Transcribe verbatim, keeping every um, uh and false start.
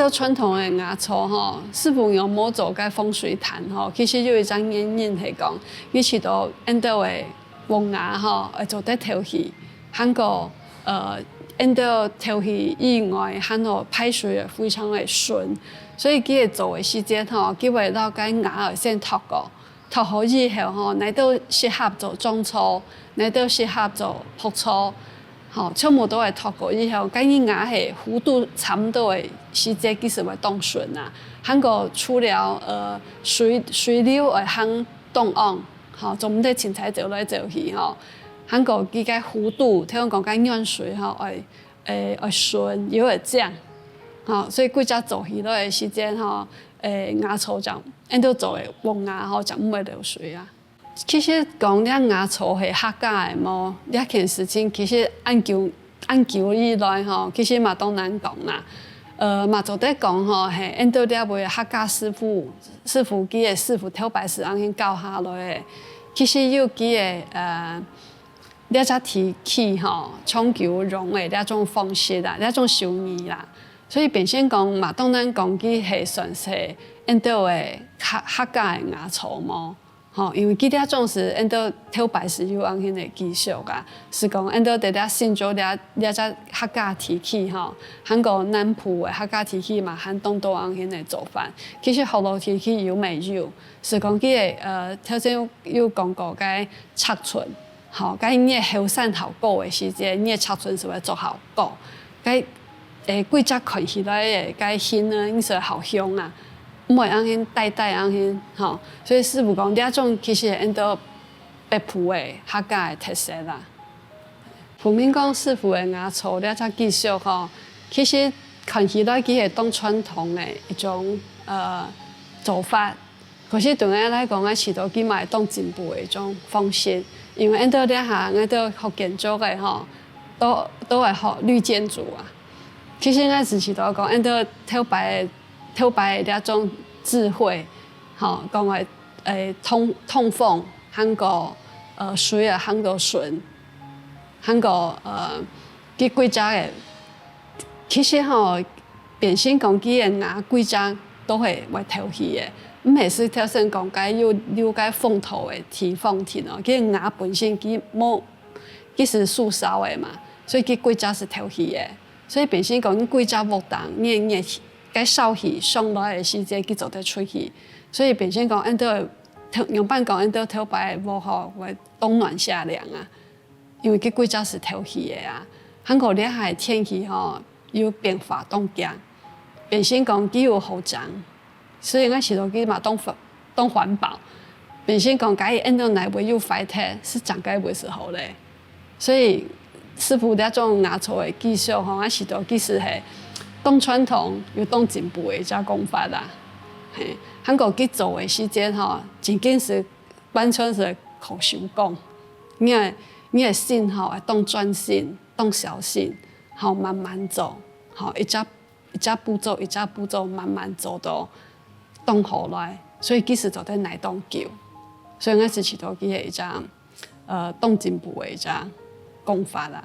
到傳統个瓦槽吼，師傅仰無做該防水炭吼，其實有一隻原因係講，佢試著𫣆兜个屋瓦吼，會做得透氣，還過呃，𫣆兜透氣以外，還有排水也非常个順，所以佢个做个時節吼，佢會摎該瓦仔先擇過，擇好以後吼，哪兜適合做磚槽，哪兜適合做木槽，吼，全部都會擇過以後，該瓦係弧度差毋多个時節，其實會當順啊。還過除了呃水水流會行當旺，吼，做毋得凊彩走來走去吼。還過佢个弧度，聽講該軟水吼，愛誒愛順又愛靚，吼，所以規隻做起來个時間吼，誒瓦槽正，𫣆兜做个屋瓦吼，正毋會漏水啊。 其實講這瓦槽係客家个無，這件事情其實恁久恁久以來吼，其實嘛當難講啦。呃，嘛做得講吼，係𫣆兜這位客家師傅，師傅佢个師傅頭擺係恁樣教下來个。其實有佢个呃，這隻地區吼，長久用个這種方式啦，這種手藝啦。所以變成講嘛，當難講佢係算係𫣆兜个客客家个瓦槽無。 吼，因為佢這種係𫣆兜頭擺係有恁樣个技術啊，係講𫣆兜在這新竹這這隻客家地區吼，還過南部个客家地區嘛，還當多恁樣个做法。其實學老地區有乜有，係講佢个呃，頭先有有講過該尺寸，吼，該你个後山頭高个時節，你个尺寸係會做較高，該 誒，規隻看起來个該形呢，應該好用啊，毋會恁樣呆呆恁樣吼。所以師傅講，這種其實𫣆兜北埔个客家个特色啦。彭明光師傅个瓦槽這隻技術吼，其實看起來佢係當傳統个一種呃做法， 可是對𠊎來講，𠊎試著佢嘛係當進步个一種方式，因為𫣆兜這下𠊎兜學建築个吼，都都會學綠建築啊。其實𠊎係試著講，𫣆兜頭擺頭擺个這種智慧，吼，講个誒通通風，還過呃水啊，還過順，還過呃佢規隻个 其實吼，變成講佢个瓦規隻都係會透氣个，毋係係頭先講該有有該風頭个地方停哦，佢个瓦本身佢無，佢係susau个嘛，所以佢規隻係透氣个。所以變成講你規隻屋頂，你你个該燒氣上來个時節，佢做得出去。所以變成講，𫣆兜頭仰般講，𫣆兜頭擺个屋吼，會當暖夏涼啊。 因為佢規隻係透氣个啊。還過這下个天氣吼，有變化當遽，變成講佢有好整，所以𠊎試著佢嘛當環當環保。變成講該𫣆兜哪位有壞忒，係整該位係好咧。所以師傅這種瓦槽个技術吼，𠊎試著其實係當傳統又當進步个一隻工法啦。嘿，還過佢做个時間吼，真經係 完全係靠手工。你个你个心吼，愛當專心，當小心，吼，慢慢做，吼，一隻一隻步驟，一隻步驟慢慢做到當好來，所以其實做得耐當久。所以𠊎係試著佢係一隻呃當進步个一隻工法啦。